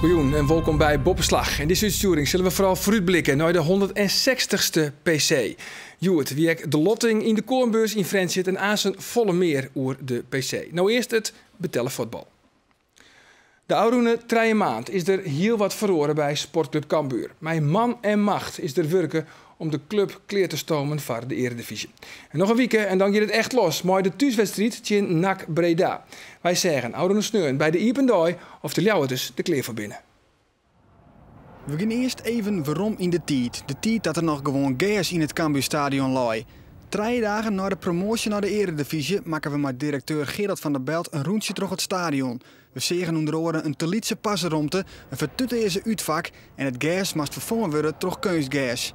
Goejûn en wolkom by Boppeslach. Yn dizze útstjoering sille we foaral foarútblikke nei de 160ste PC. Hjoed wie ek de lotting yn de Koornbeurs yn Frjentsjer en aansen folle mear oer de PC. No earst it betelle fuotbal. De ôfrûne trije maand is der hiel wat feroare by Sportklup Cambuur. Mei man en macht is der wurke om de klup klear te stomen foar de earedivyzje. En noch in wike en dan giet it echt los mei de thúswedstriid tsjin NAC Breda. Wy seagen ôfrûne sneon by de iepen dei oft de Ljouwerters der klear foar binne. We gean earst even werom yn de tiid. De tiid dat der noch gewoan gers yn it Cambuurstadion lei. Trije dagen nei de promoasje nei de earedivyzje makken we mei direkteur Gerald van der Belt in rûntsje troch it stadion. We seagen ûnder oare in te lytse parseromte, in fertutearze útfak en it gers moast ferfongen wurde troch keunstgers.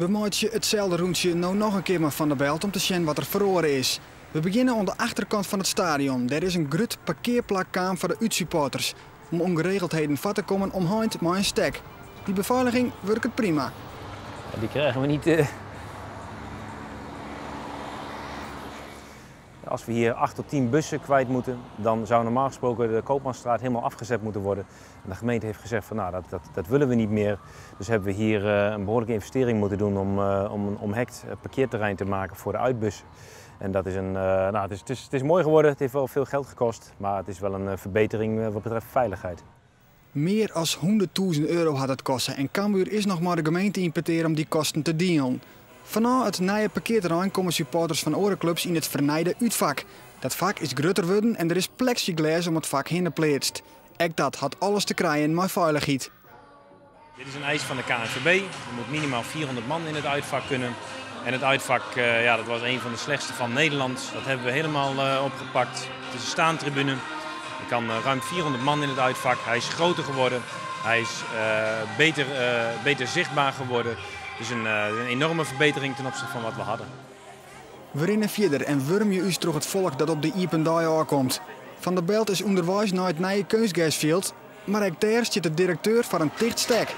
We meitsje itselde rûntsje no noch in kear mei Van der Belt om te sjen wat der feroare is. We begjinne oan de achterkant fan it stadion. Dêr is in grut parkearplak kaam foar de útsupporters. Om ûngeregeldheden foar te kommen omheind mei in stek. Dy befeiliging wurket prima. Die krijgen we niet. Eh. Als we hier 8 tot 10 bussen kwijt moeten, dan zou normaal gesproken de Koopmanstraat helemaal afgezet moeten worden. En de gemeente heeft gezegd van nou, dat, dat, dat willen we niet meer. Dus hebben we hier eh, een behoorlijke investering moeten doen om, eh, om een omhekt parkeerterrein te maken voor de uitbussen. En dat is een, nou, het, is, het, is, het is mooi geworden, het heeft wel veel geld gekost, maar het is wel een verbetering wat betreft veiligheid. Mear as 100.000 euro hat it koste en Cambuur is noch mei de gemeente yn petear om dy kosten te dielen. Fanôf it nije parkearterrein komme supporters fan oare klups yn it fernijde útfak. Dat fak is grutter wurden en der is pleksyglês om it fak hinne pleatst. Ek dat hat alles te krijen mei feilichheid. Dit is een eis van de KNVB. Er moet minimaal 400 man in het uitvak kunnen. En het uitvak, eh, ja, dat was een van de slechtste van Nederland. Dat hebben we helemaal eh, opgepakt. Het is een staantribune. Er kan eh, ruim 400 man in het uitvak. Hij is groter geworden. Hij is beter, beter zichtbaar geworden. Dus een, een enorme verbetering ten opzichte van wat we hadden. We rinne fierder en wurmje ús troch it folk dat op de iepen dei ôfkomt. Van der Belt is ûnderweis nei it nije keunstgersfjild, mar ek dêr stiet de direkteur foar in ticht stek.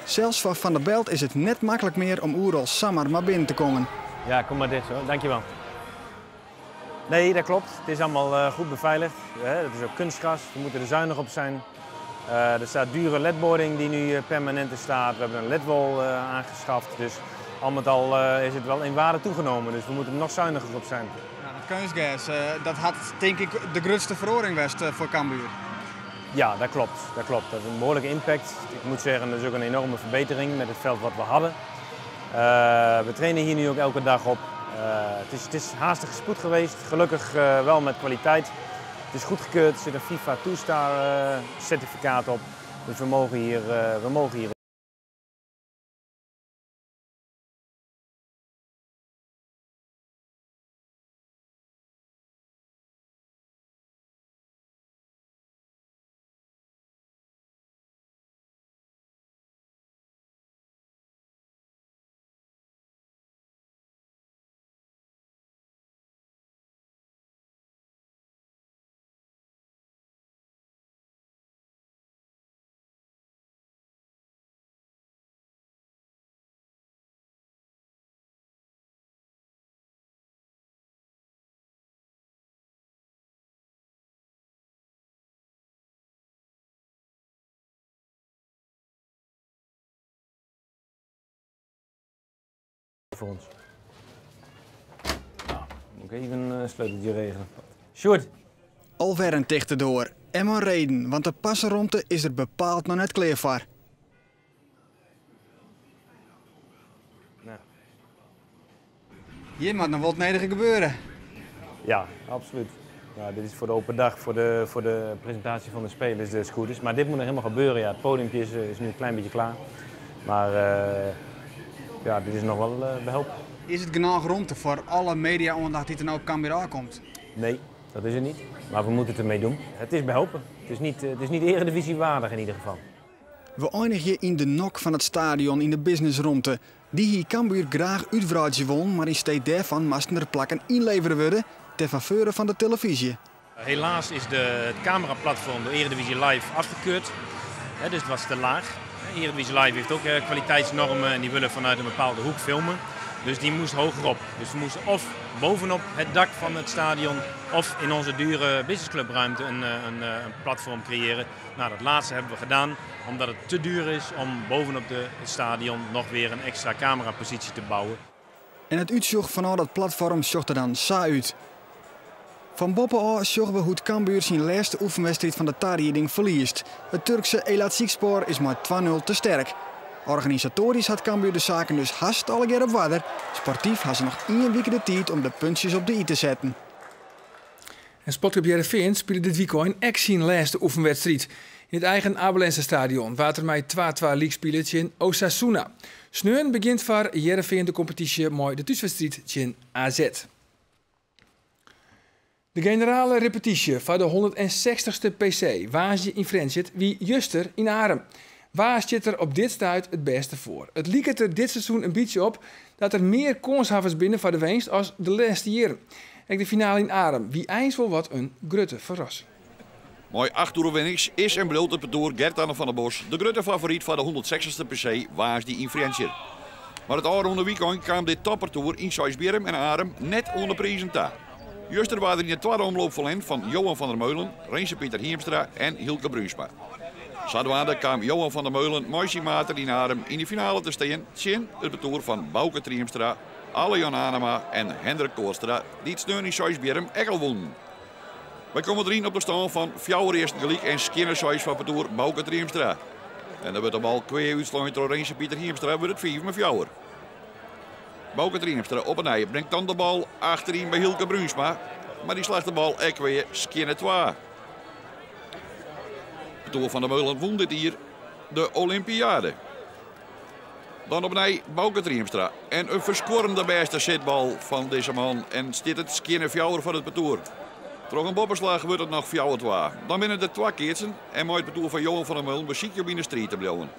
Sels foar Van der Belt is it net maklik mear om oeral samar mar binnen te kommen. Ja, kom maar dicht zo. Dankjewel. Nee, dat klopt. Het is allemaal eh, goed beveiligd. Het is ook kunstgras. We moeten er zuinig op zijn. Eh, er staat dure ledboarding die nu eh, permanent staat. We hebben een ledwall aangeschaft. Dus al met al is het wel in waarde toegenomen. Dus we moeten er nog zuiniger op zijn. Ja, dat keunstgers, dat hat tink ik de grutste feroaring west foar Cambuur. Ja, dat klopt. Dat klopt. Dat is een behoorlijke impact. Ik moet zeggen, dat is ook een enorme verbetering met het veld wat we hadden. We trainen hier nu ook elke dag op. Het is, het is haastige spoed geweest, gelukkig wel met kwaliteit. Het is goedgekeurd, er zit een FIFA 2-star certificaat op. Dus we mogen hier, we mogen hier voor ons. Nou, moet ik even een sleuteltje regelen. Sjoerd. Alwer in tichte doar. En mei reden, want de parseromte is der bepaald noch net klear foar. Nou. Hjir moat noch wol it nedige gebeure. Ja, absoluut. Ja, dit is voor de open dag, voor de, voor de presentatie van de spelers, de scooters. Maar dit moet nog helemaal gebeuren. Ja, het podiumpje is, is nu een klein beetje klaar. Maar uh, ja, dit is nog wel uh, behelpen. Is it genôch romte foar alle media-oandacht dy't der no op Cambuur ôfkomt? Nee, dat is het niet. Maar we moeten het ermee doen. Het is behelpen. Het is niet, het is niet eredivisie waardig in ieder geval. We einigje yn de nok fan it stadion yn de businessromte. Dy hie Cambuur graach útwreidzje wollen, mar yn stee dêrfan moasten der plakken ynlevere wurde ter faveure fan de telefyzje. Helaas is de, het cameraplatform door Eredivisie Live afgekeurd. dus het was te laag. Eredivisie Live heeft ook eh, kwaliteitsnormen en die willen vanuit een bepaalde hoek filmen. Dus die moest hogerop. Dus we moesten of bovenop het dak van het stadion of in onze dure businessclubruimte een platform creëren. Nou, dat laatste hebben we gedaan omdat het te duur is om bovenop het stadion nog weer een extra camerapositie te bouwen. En it útsjoch fan al dat platfoarm sjocht der dan sa út. Fan boppe ôf sjogge we hoe't Cambuur syn lêste oefenwedstriid fan de tarieding ferliest. It Turkse Elazigspor is mei 2-0 te sterk. Organisatoarysk hat Cambuur de saken dus hast allegear op oarder. Sportyf ha se noch ien wike de tiid om de puntsjes op de i te setten. En Sportclub Hearrenfean spile dit wykein ek syn lêste oefenwedstriid. Yn it eigen Abe Lenstra stadion waard der mei 2-2 lyk spile tsjin Osasuna. Sneon begjint foar Hearrenfean de kompetysje mei de thúswedstriid tsjin AZ. De generale repetysje foar de 160ste PC woansdei yn Frjentsjer wie juster yn Arum. Wa stiet der op dit stuit it bêste foar? It liket der dit seizoen in bytsje op dat der mear kânshawwers binne foar de winst as de lêste jierren. Ek de finale yn Arum wie eins wol wat in grutte ferrassing. Mei 8 oerwinnings is en bliuwt it partoer Gert-Anne van der Bos de grutte favoryt foar de 160ste PC woansdei yn Frjentsjer. Mar it ôfrûne wykein kaam dit toppartoer yn Seisbierrum en Arum net oan de prizen ta. Juster waard der yn de twadde omloop ferlern fan Johan van der Meulen, Renze Pieter Hiemstra en Hylke Bruinsma. Sadwaande kaam Johan van der Meulen mei syn maten yn Arum yn de finale te stean tsjin it partoer fan Bauke Triemstra, Alle Jan Anema en Hendrik Kootstra, dy't sneon yn Seisbierrum ek al wûnen. Wy komme deryn op de stân fan fjouwer earsten gelyk en skjinne seis foar partoer Bauke Triemstra. En dan wurdt de bal kwea útslein troch Renze Pieter Hiemstra, wurdt it 5-4. Bauke Triemstra op 'e nij bringt dan de bal achteryn by Hylke Bruinsma, mar dy slacht de bal ek wer skjinne twa. Partoer van der Meulen wûn dit jier de Olympiade. Dan op 'e nij Bauke Triemstra en in ferskuorrende bêste sitbal fan dizze man en stiet it skjinne fjouwer foar it partoer. Troch in boppeslach wurdt it noch 4-2. Dan binne der twa keatsen en mei it partoer fan Johan van der Meulen besykje om yn de striid te bliuwen.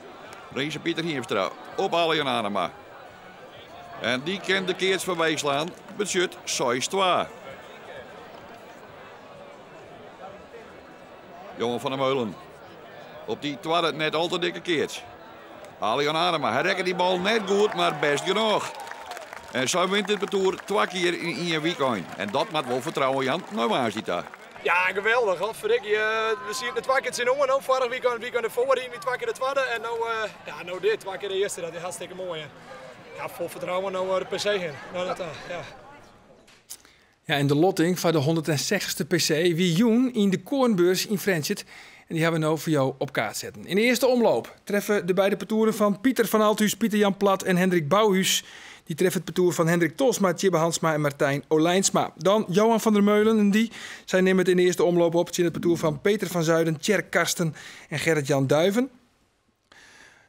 Renze Pieter Hiemstra op Ale Jan Anema. En dy kin de keats foarby slaan, betsjut 6-2. Johan van der Meulen op dy twadde net al te dikke keats. Ale Jan Anema, hy rekke dy bal net goed, mar bêst genôch. En sa wint dit partoer twa kear yn ien wykein. En dat moat wol fertrouwen jaan nei woansdei ta. Ja, geweldich. Hoor. Verrikje, we sieten der twa kear tsjinoan. No, foarich wykein, wykein derfoar hiene we twa kear de twadde. En no, ja, no dit, twa kear de earste. Dat is hartstikke moai. Ja, fol fertrouwen no de PC hinne. No, dat, ja. Ja, en de lotting foar de 160ste PC wie jûn yn de Koornbeurs yn Frjentsjer. En dy ha we no foar jo op kaart setten. Yn de earste omloop treffe de beide partoeren fan Pieter van Althuis, Pieter Jan Plat en Hendrik Bouwhuis. Dy treffe it partoer fan Hendrik Tolsma, Tjibbe Hansma en Martijn Olijnsma. Dan Johan van der Meulen en dy. Sy nimme it yn de earste omloop op tsjin it partoer fan Peter van Zuiden, Tjerk Karsten en Gerrit-Jan Duiven.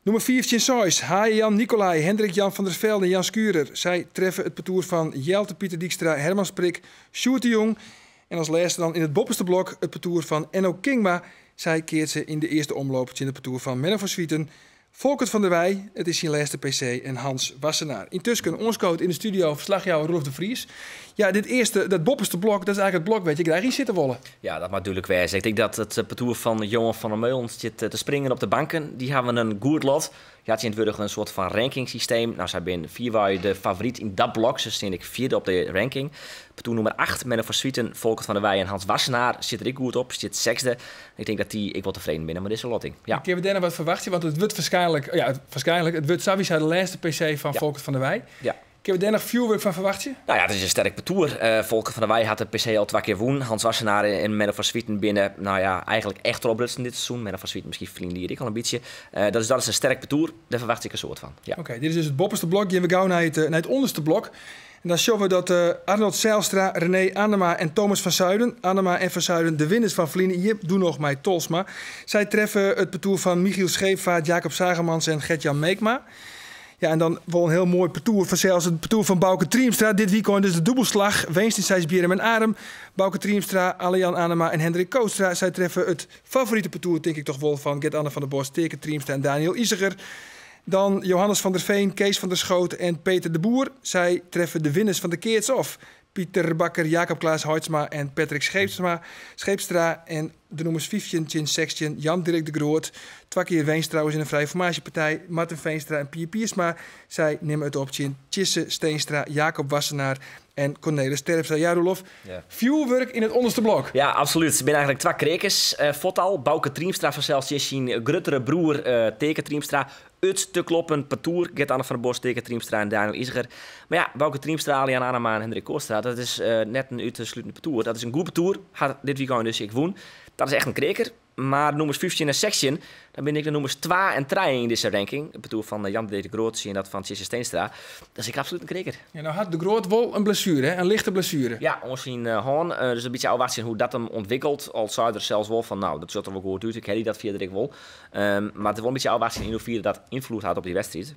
Nûmer 5 tsjin 6, Haaie Jan Nicolai, Hendrik Jan van der Velde en Jan Schurer. Sy treffe it partoer fan Jelte Pieter Dykstra, Herman Sprik, Sjoerd de Jong. En as lêste dan yn it boppeste blok it partoer fan Enno Kingma. Sy keatse yn de earste omloop tsjin it partoer fan Menno van Zwieten, Folkert van der Wij, it is syn lêste PC, en Hans Wassenaar. Yntusken oanskood yn de studio ferslachjouwer Roelof de Vries. Ja, dit earste, dat boppeste blok, dat is eigentlik it blok wêr't je graach yn sitte wolle. Ja, dat moat dúdlik wêze. Ik tink dat it partoer fan Johan van der Meulen sit te springen op de banken. Dy hawwe in goed lot. Ja, tsjintwurdich in soart fan rankingsysteem. No, sy binne fierwei de favoryt yn dat blok. Se steane ek fjirde op de ranking. Partoer nûmer 8, Menno van Zwieten, Folkert van der Wij en Hans Wassenaar sit der ek goed op. Stiet sechsde. Ik tink dat dy ek wol tefreden binne mei dizze lotting. Ja. Kinne we dêr noch wat ferwachtsje? Want it wurdt waarskynlik, ja, waarskynlik, it wurdt sawiesa de lêste PC fan Folkert van der Wij. Kinne we dêr noch fjoerwurk fan ferwachtsje? No ja, it is in sterk partoer. Folkert van der Wij hat de PC al twa kear wûn. Hans Wassenaar en Menno van Zwieten binne, no ja, eigentlik echt trochbrutsen dit seizoen. Menno van Zwieten miskien ferline jier ek al in bytsje. Dat is in sterk partoer. Dêr ferwachtsje ik in soad fan. Ja. Oké, dit is dus it boppeste blok. Gean we gau nei it ûnderste blok. En dan sjogge we dat Arnold Zijlstra, René Anema en Thomas van Zuiden, Anema en Van Zuiden, de winners fan ferline jier, doe noch mei Tolsma. Sy treffe it partoer fan Michiel Scheepvaart, Jacob Zagemans en Gert-Jan Meekma. Ja, en dan wol in hiel moai partoer fansels, it partoer fan Bauke Triemstra. Dit wykein dus de dûbelslach, winst yn Seisbierrum en Arum. Bauke Triemstra, Alle-Jan Anema en Hendrik Kootstra. Sy treffe it favorite partoer, tink ik toch wol, fan Gert-Anne van der Bos, Teake Triemstra en Daniel Iseger. Dan Johannes van der Veen, Kees van der Schoot en Peter de Boer. Sy treffe de winners fan de keats-off. Pieter Bakker, Jacob Klaas Hoitsma en Patrick Scheepsma, Scheepstra. En de nûmers 15 tsjin 16, Jan Dirk de Groot. Twa kear winst trouwens yn de frije formaasjepartij. Martin Veenstra en Pier Piersma. Sy nimme it op tsjin Tjisse Steenstra, Jacob Wassenaar en Cornelis Terpstra. Ja, Roelof, fjoerwurk yn it ûnderste blok. Ja, absolút. It binne eigentlik twa kreakers. Fuort al, Bauke Triemstra fansels tsjin syn gruttere broer Teake Triemstra. Ut te kloppen partoer Gert-Anne van der Bos, Teake Triemstra en Daniel Iseger. Mar ja, Bauke Triemstra, Alian Anema en Hendrik Kootstra, dat is net in út te sluten partoer. Dat is in goed partoer, hat dit wykein dus ek wûn. Dat is echt in kreaker. Mar nûmers 15 en 16, dan binne ek de nûmers 2 en 3 yn dizze ranking. It partoer fan Jan de Groot tsjin dat fan Tjisse Steenstra. Dat is ek absolút in kreaker. Ja, no hat De Groot wol in blessuere, hè? In lichte blessuere. Ja, oan syn hân. Dus in bytsje ôfwachtsjen hoe't dat him ûntwikkelt. Al sei er sels wol fan, no, dat sjocht der wol goed út. Ik helje dat fierder ek wol. Mar it is wol in bytsje ôfwachtsjen yn hoefierre dat ynfloed hat op dy wedstriid.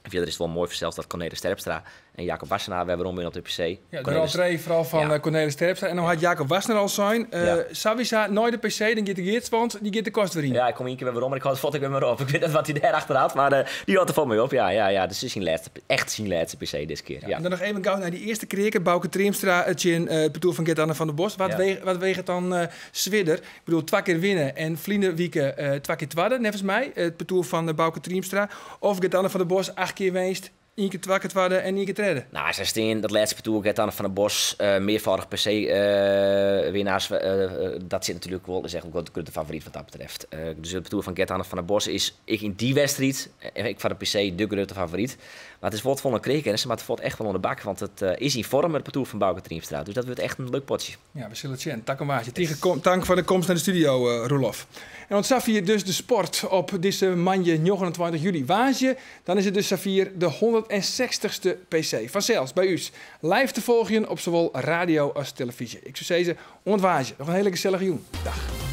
Fierder is it wol moai fansels dat Cornelis Terpstra en Jacob Wassenaar wer werom binne op de PC. Ja, de rentree foaral fan ja. Cornelis Terpstra. En no hat Jacob Wassenaar al sein, sawiesa nei de PC, dan giet de Geerts, want dy giet de kast wer yn. Ja, ik kom ien kear wer werom, mar ik hâld fuort ek wer mar op. Ik wit net wat hy dêr achter hat, mar dy hâldt der fuort mei op. Ja. Dus is syn lêste, echt syn lêste PC dizze kear. Ja. En dan noch even gau nei dy earste kreaker, Bauke Triemstra tsjin it partoer fan Gert-Anne van der Bos. Wat, ja. wat weget dan swierder? Ik bedoel, twa kear winne en ferline wike twa kear twadde, neffens my. It partoer fan Bauke Triemstra. Of Gert-Anne van der Bos acht kear winst, ien kear twa kear twadde en ien kear tredde. No, sy stean dat lêste partoer Gert-Anne van der Bos, mearfâldich PC-winnaars. Dat sit natuerlik wol, is echt wol de grutte favoryt wat dat betreft. Dus it partoer fan Gert-Anne van der Bos is ek yn dy wedstriid, ek foar de PC, de grutte favoryt. Mar it is wol folle in kreaker en se moatte fuort echt wol oan de bak, want it is yn foarm, it partoer fan Bauke Triemstra. Dus dat wurdt echt in leuk potsje. Ja, we sille it sjen. Takom woansdei. Tige tank foar de komst nei de studio, Roelof. En oant safier dus de sport op dizze moandei 29 july. Woansdei, dan is it dus safier de 160ste PC. Fansels by ús live te folgjen op sawol radio as telefyzje. Ik soe sizze, oant woansdei. Noch in hiele gesellige jûn. Dag.